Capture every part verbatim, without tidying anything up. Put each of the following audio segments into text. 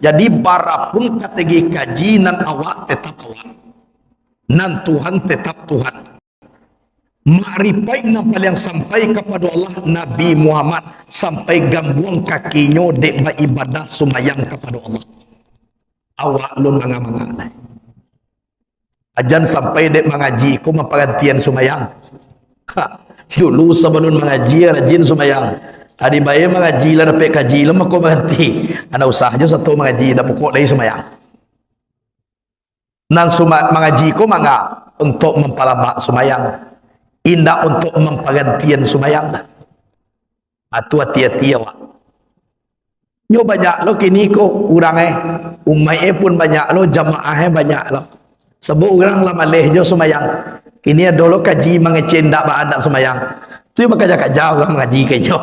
Jadi, barapun kategori kaji nan awak tetap awak, nan Tuhan tetap Tuhan. Makripaik nan paliang sampai kapado Allah, Nabi Muhammad, sampai gambuang kakinyo dek baibadah sumayang kapado Allah. Awak lun manga-manga lai. Jan sampai dek mangaji ko maparantian sumayang. Ha, dulu sabalun mangaji rajin sumayang. Adi bae mangaji lah dapek kaji lah mako baranti. Ndak usah jo sato mangaji, ndak pokok lai sumayang. Nan suma-, mangaji ko manga untuak mampalamak sumayang, indak untuak mamparantian sumayang lah. Atu ati-ati awak. Nyo banyak lo kini ko urang eh. Umaik eh pun banyak lo, jamaah eh banyak lo. Sabab urang lah maleh jo sumayang. Kini ado lo kaji mangecek ndak ba-, ndak sumayang. Tu yo bakaja-kaja urang mangaji ka inyo.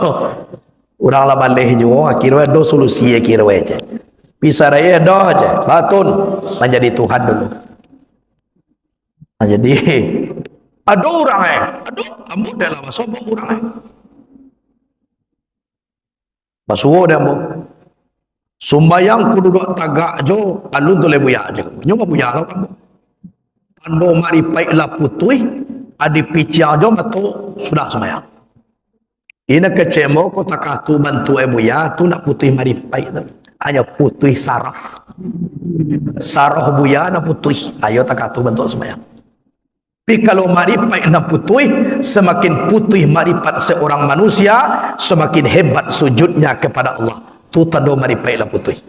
Urang lah maleh juo, akhirnyo ado solusi akhirnyo je. Bisa raya ado je. Batun manjadi Tuhan dulu. Nah, jadi, ado urang eh, ado, ambo dah lah basobok urang eh. Basuo dek ambo. Sumbayang ko duduak tagak jo, alun tu lai buya je. Nyo babuya lah ambo. Tando makripaik lah putuih, adi piciang jo mato, sudah sumbayang. Ina kecek ambo ko takah tu bantuak eh buya, tu ndak putuih makripaik tu. Hanyo putuih saraf. Saraf buya nan putuih. Ayo takah tu bantuak sumbayang. Tapi kalau makripaik nan putuih, samakin putuih makripat seorang manusia, samakin hebat sujudnya kepada Allah. Tu tando makripaik lah putuih.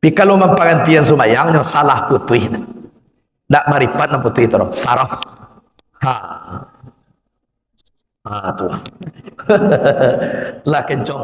Tapi kalau mamparantian sumbayang, nyo salah putuih. Ndak makripat nan putuih tu, saraf. Ha. Ha, tu lah. Lah kencong.